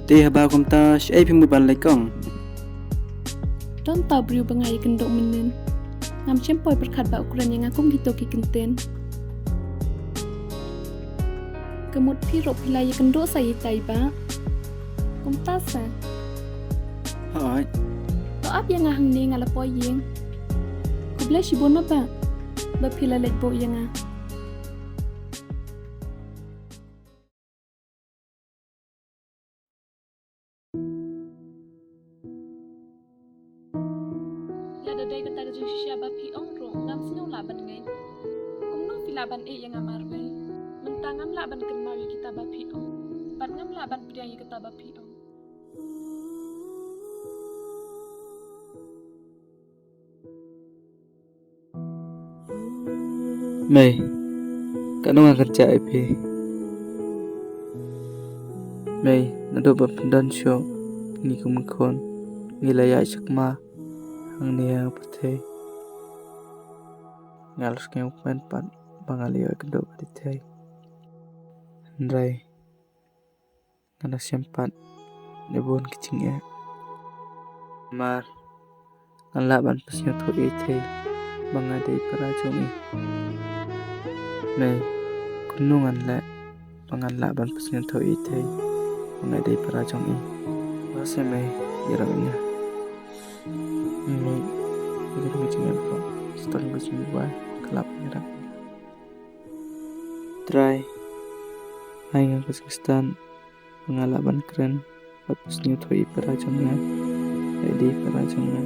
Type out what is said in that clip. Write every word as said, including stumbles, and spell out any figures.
Te haba kumta, shaei phi mut ban leit kong? Don tau briew ba nga ïakynduh mynnin. Ngam shym poi pyrkhat ba u kren ïa nga kum kito ki kyntien. Ka mut phi ruh phi la ïakynduh sa ïa itai ba. Kumta sa. Hooid. To ap ïa nga hangne, nga la poi ïing. Khublei shibun ma ba. Ba phi la leit buh ïa nga. Lada dei kata ka jingshisha ba phi ong ruh, ngam sngew lah ban ngeit. Kumno phi lah ban ïeh ïa nga marwei? Mynta ngam lah ban kynmaw ïa kita ba phi ong. Bad ngam lah ban pdiang ïa kata ba phi ong. Mei, katno nga kyrkieh ïa phi. Mei, naduh ba phi don shuh, ngi kum ki khun ngi la ïaid shakma hangne ha pyrthei. Nga la sngew kmen pat ba nga la ïakynduh bad i Thei. Hynrei nga dang shem pat da bun ki jingeh. Namar ngan lah ban pynsngewthuh ïa i Thei ba nga dei para jong i. Mei, kumno ngan leh ba ngan lah ban pynsngewthuh ïa i Thei ba nga dei para jong i? Ba se Mei, ïarap ïa nga. Mei, ïa ka jingeh ba ston ka jingduwai ka lap ïarap ïa nga. Trai, ai nga ka jingstad ba nga lah ban kren bad pynsngewthuh ïa i para jong nga ba i dei para jong nga.